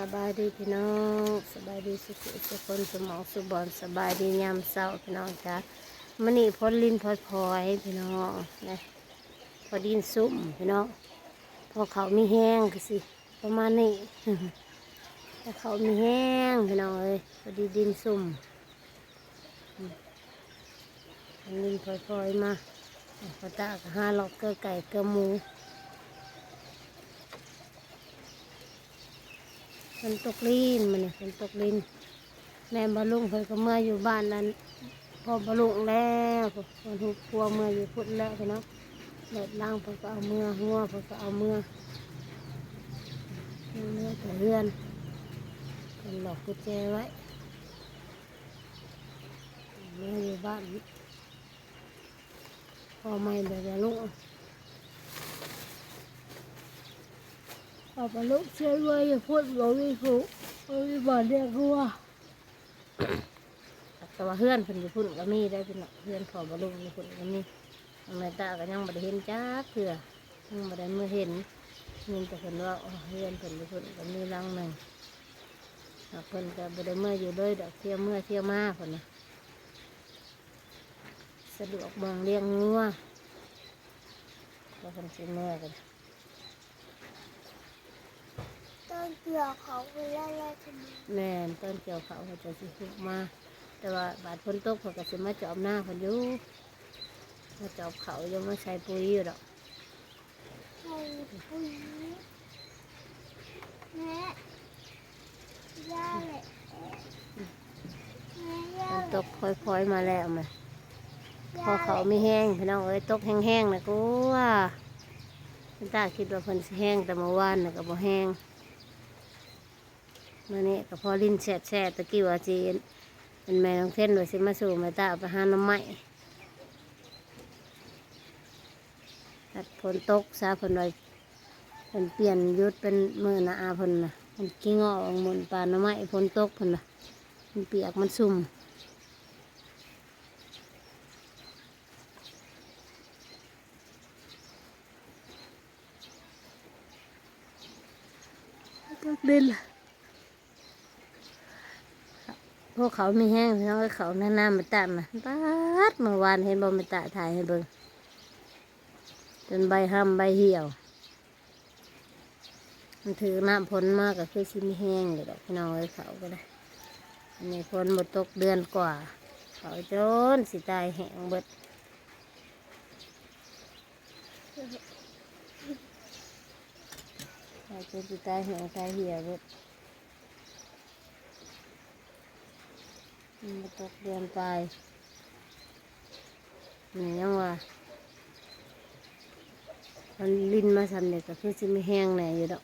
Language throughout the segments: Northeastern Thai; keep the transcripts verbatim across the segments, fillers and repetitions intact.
สบายดีพี่น้อง สบายดีสุขสุขคน สมองสุบอน สบายดียามเช้าพี่น้องจ้า มื้อนี้ฝนรินฝอยๆพี่น้องนะ พอดินซุ่มพี่น้อง พอเขามีแฮงก็สิประมาณนี้ พอเขามีแฮงพี่น้องเอ้ย พอดีดินซุ่ม อันนี้ค่อยๆมา พ่อตาก็หาเลาะเกลือไก่เกลือหมู ฝนตกรินมาเนี่ย ฝนตกริน แม่บ่ลุงเพิ่นก็เมืออยู่บ้านนั้น พ่อบ่ลุงแล้ว เพิ่นฮูบครัวเมืออยู่พุ้นแล้วพี่น้อง เลิกล้างเพิ่นก็เอาเมือ งัวเพิ่นก็เอาเมือ เมือแต่เฮือน เพิ่นล็อกกุญแจไว้ เมืออยู่บ้าน พ่อใหม่แบบว่าลูก เอาไปลูกเชื่อว่าอย่าพูดบ่มีผู้บ่มีบ่อนเรียกว่า แต่ว่าเฮือนเพิ่นอยู่พุ้นก็มีได้พี่น้อง เฮือนพ่อบ่ลุงอยู่พุ้นก็มี แม่ตาก็ยังบ่ได้เห็นจักเทื่อ ยังบ่ได้เมือเห็น ยินแต่เพิ่นว่า โอ้ เฮือนเพิ่นอยู่พุ้นก็มีหลังหนึ่ง หากเพิ่นก็บ่ได้เมืออยู่เลยดอก เที่ยวเมือเที่ยวมาเพิ่นน่ะ สะดวกหม่องเลี้ยงงัว ก็เพิ่นสิเมือกัน ตอนเกี่ยวเขาเพิ่นไล่ไล่ขโมย แม่น ตอนเกี่ยวเขาเพิ่นจะสิฮูบมา แต่ว่าบาดฝนตกเพิ่นก็สิมาจอบนาเพิ่นอยู่ มาจอบเขาอยู่ มาใส่ปุ๋ยอยู่ดอก ใส่ปุ๋ย แม่ ย่าแหละ แม่ ย่า ฝน แหละ ตกพลอยๆมาแล้วแม่ ย่า พอเขา แหละ มีแฮงพี่น้องเอ้ย ตกแฮงๆนะ กลัว คุณตาคิดว่าเพิ่นสิแฮง แต่เมื่อวานน่ะก็บ่แฮง มื้อนี้ก็พอรินแซ่บๆ ตะกี้ว่าสิ เป็นแม่น้องเทนว่าสิมาสู่แม่ตาไปหาหน่อไม้ พัดฝนตกซะเพิ่นว่า เพิ่นเปลี่ยนหยุดเป็นมื้อนะ อาเพิ่นน่ะ มันขี้งอออกหมุนปานหน่อไม้ ฝนตกเพิ่นน่ะ มันเปียกมันซุ่ม ตกดิน พวกเขามีแฮงพี่น้องเอ้ย เขาหน้าหน้ามาตัดนะ ป๊าด เมื่อวานเห็นบ่ มาตัดถ่ายให้เบิ่ง จนใบห้ำใบเหี่ยว มันถือน้ำฝนมาก็คือสิมีแฮงอยู่ดอกพี่น้องเอ้ย เขาก็ได้ อันนี้ฝนบ่ตกเดือนกว่า เขาจนสิตายแห้งเบิด เขาจนสิตายแห้งตายเหี่ยวเบิด มันบ่ตกเดือนปลาย นี่ยังว่า มันรินมาส่ำนี่ก็คือสิมีแฮงแหน่อยู่ดอก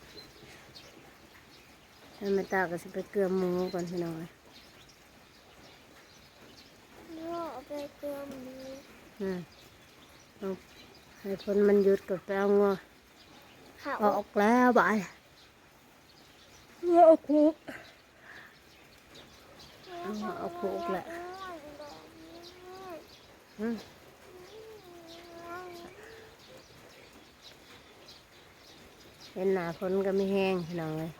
แล้วแม่ตาก็สิไปเกลือหมูก่อนพี่น้องเอ้ย เนาะ เอาไปเกลือหมู อืม เอาให้ฝนมันหยุดก่อน ไปเอางัว ค่ะ ออกแล้วบาด งัวออกผูก เอามาเอาผูกแหละ อืม เห็นหน้าฝนก็มีแฮงพี่น้องเอ้ย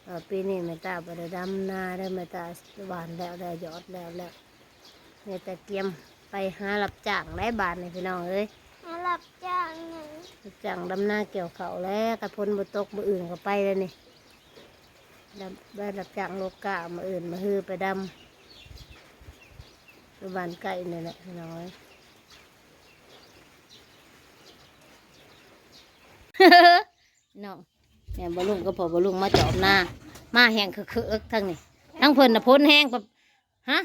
เออ ปีนี้แม่ตาบ่ได้ดำนาเด้อ แม่ตาหว่านแล้ว ได้หยอดแล้ว แล้ว มีแต่เตรียมไปหารับจ้างได้บาดนี่พี่น้องเอ้ย หารับจ้างหยัง รับจ้างดำนาเกี่ยวข้าวแล้ว คันฝนบ่ตก มื้ออื่นก็ไปแล้วนี่ ดำ ได้รับจ้างโลกา มื้ออื่นมื้อฮือไปดำ อยู่บ้านใกล้นี่แหละพี่น้องเอ้ย น้อง แม่บ่ลุงก็พอบ่ลุงมาจอบนา มาแฮงเคิกๆทางนี้ ทางเพิ่นน่ะฝนแฮงปะ ฮะ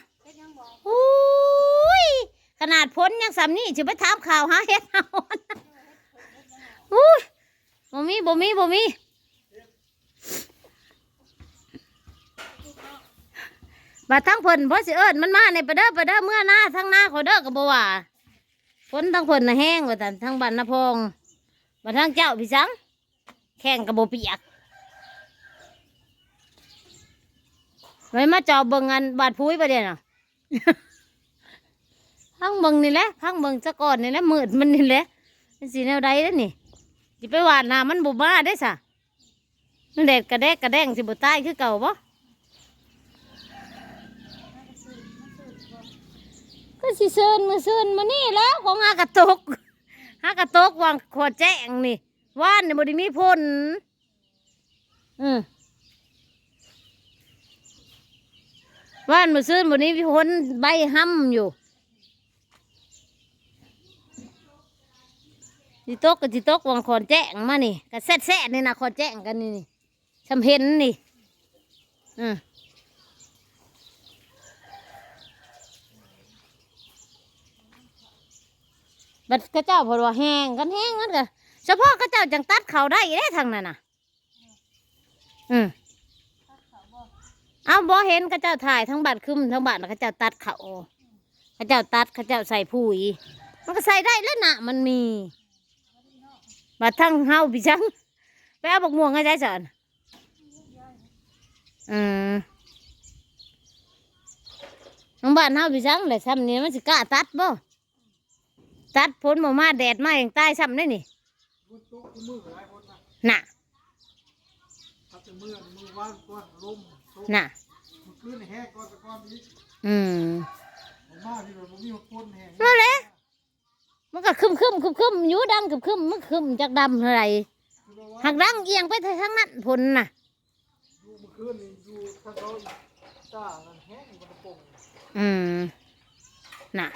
โอ้ย ขนาดฝนยังส่ำนี่ สิไปถามข่าวหาเห็ดเอา อุ้ย บ่มี บ่มี บ่มี บาดทางเพิ่นพอสิเอิ้นมันมานี่ ไปเด้อ ไปเด้อ เมือนา ทางนาเขาเด้อ ก็บ่ว่า ฝนทางเพิ่นน่ะแฮงว่าซั่น ทางบ้านนาพอง บาดทางเจ้าพี่สัง แข้งก็บ่เปียก ไว้มาจอบเบิ่งอันบาดพุยบ่เด้น่ะ พังเบิ่งนี่แหละ พังเบิ่งซะก่อนนี่แหละ มืดมันนี่แหละ มันสิแนวใดเด้อนี่ สิไปหว่านนามันบ่มาเด้ซะ มันแดดกะแดกกะแดงสิบ่ตายคือเก่าบ่ ก็สิซื่นมื้อซื่นมื้อนี้แล้วของหากะตก หากะตกหว่างขอแจ้งนี่ วานนี่บ่ได้มีฝน อืม วานมื้อซื่นบ่ได้มีฝน ใบห้ำอยู่ สิตกก็สิตกหว่างขอนแจ้งมานี่ ก็แซ่ๆนี่นะ ขอนแจ้งกันนี่ นี่ ซำเห็นนี่ อืม บัดเขาเจ้าเพิ่นว่าแห้ง คันแห้งมันก็ เฉพาะเขาเจ้าจังตัดเขาได้เด้ทางนั้นน่ะ อืม เอ้า บ่เห็นเขาเจ้าถ่ายทางบ้าน คึมทางบ้าน เขาเจ้าตัดเขา เขาเจ้าตัด เขาเจ้าใส่ปุ๋ย มันก็ใส่ได้แล้วนะ มันมี บัดทางเฮาพี่จัง ไปเอาบักม่วงให้ใช้สอน อืม ทางบ้านเฮาพี่จังแหละ ซำนี้มันสิกล้าตัดบ่ ตัดฝนบ่มา แดดมาแห่งตายซำได้นี่ ฝนตกคู่มื้อหลายคนนะ น่ะ ถ้าเป็นมื้อ มื้อวานก่อนลมตก น่ะ มื้อคืนนี่แห้งก่อน แต่ก่อนอีก อืม ผมมาที่แบบบ่มีฝนแห้ง นั่นแหละ มันก็ครึมๆ ครึมๆ อยู่ ดังครึมๆ มันครึมจักดำเท่าใด คือแบบว่า หากดังเอียงไปทางนั้นฝนน่ะ อยู่มื้อคืนนี่อยู่ทางเขาอีก จ้า นั่นแห้งอยู่บนตะปง อืม น่ะ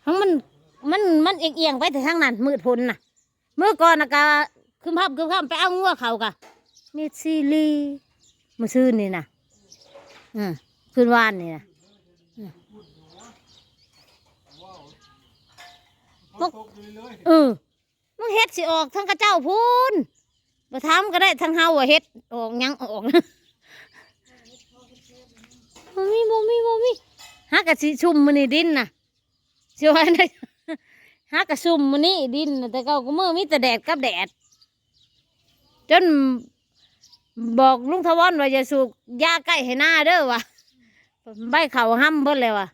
ของมัน มัน มันเอียงๆ ไปแต่ทางนั้น มืดฝนน่ะ มื้อก่อนน่ะกะครึมฮับครึมฮับ ไปเอางัวเขากะ มีซีรี มื้อซื่นนี่น่ะ อืม คืนวานนี่น่ะ อืม ฝนตกอยู่เรื่อยๆ เออ มึงเฮ็ดสิออกทางเขาเจ้าพู้น บ่ถามก็ได้ ทางเฮาว่าเฮ็ดออกหยังออก บ่มี บ่มี บ่มี หากะสิซุ่มมื้อนี้ดินน่ะ สิว่าได้ หากะซุ่มมื้อนี้ดินน่ะ แต่เก่ากูมื้อมีแต่แดดกับแดด จนบอกลุงถาวรว่าอย่าสูบยาใกล้ให้นาเด้อว่ะ ใบเขาห้ำเบิดเลยว่ะ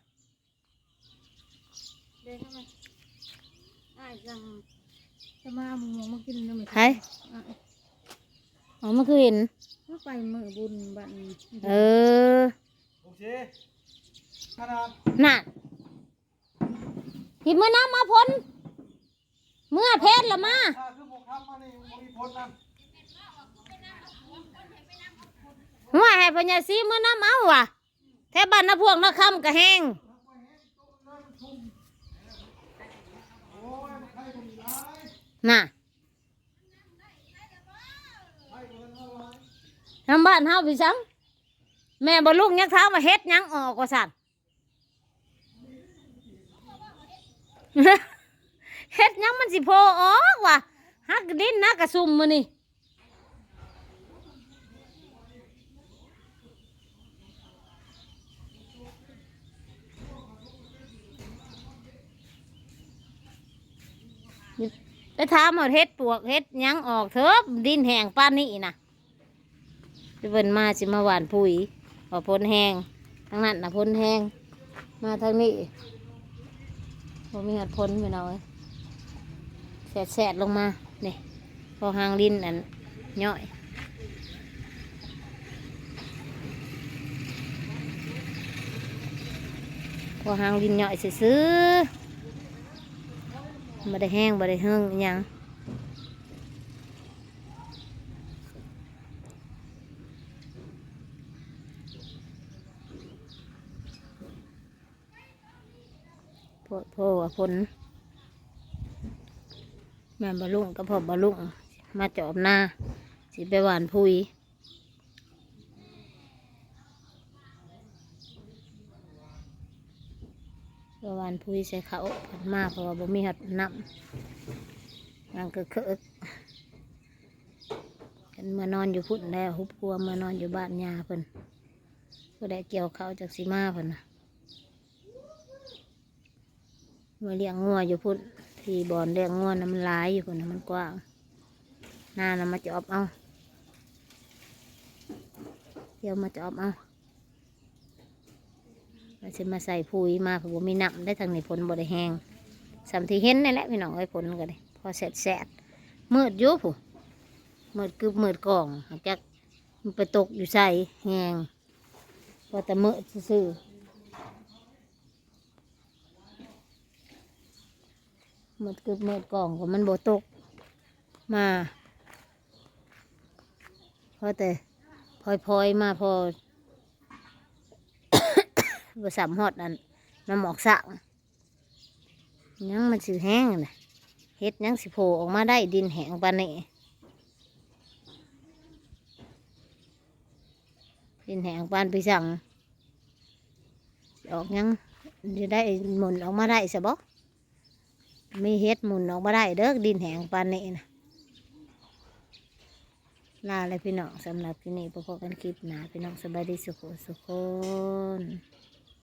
เดินเข้ามา อ้ายสั่งจะมาเอามะม่วงมากินนำ ไผ อ้าย อ๋อ มันคือเห็น มันไปมื้อบุญบัดนี้ เออ โอเค ขนาด น่ะ สิมื้อนำเอาฝน เมื่อเพชรละมา ถ้าคือบ่ขับมานี่บ่มีฝนนะ ว่าให้พญาศรีมื้อนำเอาว่ะ แถวบ้านนาพวกนาคำก็แห้ง น่ะ ทางบ้านเฮาพี่สัง แม่บ่ลุงยังถามว่าเฮ็ดหยังออกว่าซั่น เฮ็ดหยังมันสิโผล่ออกวะ หักดินนะกะซุ่มมื้อนี้ ไปถามเอาเฮ็ดปวกเฮ็ดหยังออกเถอะ ดินแห้งปานนี้น่ะ เพิ่นมาสิมาหว่านปุ๋ย ว่าฝนแห้ง ทางนั้นน่ะฝนแห้ง มาทางนี้ บ่มีฮอดฝนพี่น้องเอ้ย แสดๆลงมา นี่ พอหางดินอันย่อย พอหางดินย่อยซื่อๆ บ่ได้แห้ง บ่ได้เฮิงอิหยัง โพดโพว่าฝน แม่นบ่ลุงกับพ่อบ่ลุง มาจอบนา สิไปหว่านพุย ไปหว่านพุยใส่เขาว เพิ่นมา เพราะว่าบ่มีฮอดน้ำ นั่นก็คือ เพิ่นเมือนอนอยู่พุ้นแล้ว ฮุบครัวเมือนอนอยู่บ้านย่าเพิ่น ผู้ใดเกี่ยวเขาวจักสิมาเพิ่นน่ะ มาเลี้ยงงัวอยู่พุ้น ที่บ่อนเลี้ยงงัวน่ะมันหลายอยู่พุ้นน่ะ มันกว้าง นาน่ะมาจอบเอา เดี๋ยวมาจอบเอา มันสิมาใส่พุยมา เพราะบ่มีน้ำได้ ทางนี้ฝนบ่ได้แห้ง ส่ำที่เห็นนี่แหละพี่น้องเอ้ย ฝนก็ได้ พอแสดๆ มืดอยู่พุ้น มืดกึบมืดกอง จักมันไปตกอยู่ไสแฮง พอแต่มืดซื่อๆ มืดกึบมืดกองก็มันบ่ตกมา พอแต่พลอยๆมาพอ บ่สำฮอดอันน้ำหมอกสร้าง ยังมันสิแห้งนะ เฮ็ดยังสิโผล่ออกมาได้ ดินแห้งปานนี้ ดินแห้งปานไปสั่ง ออกยัง จะได้หมุนออกมาได้ซะบ่ มีเฮ็ดหมุนออกมาได้เด้อ ดินแห้งปานนี้นะ ลาเลยพี่น้อง สำหรับที่นี่พบกันคลิปหน้า พี่น้องสบายดีสุขสุขคน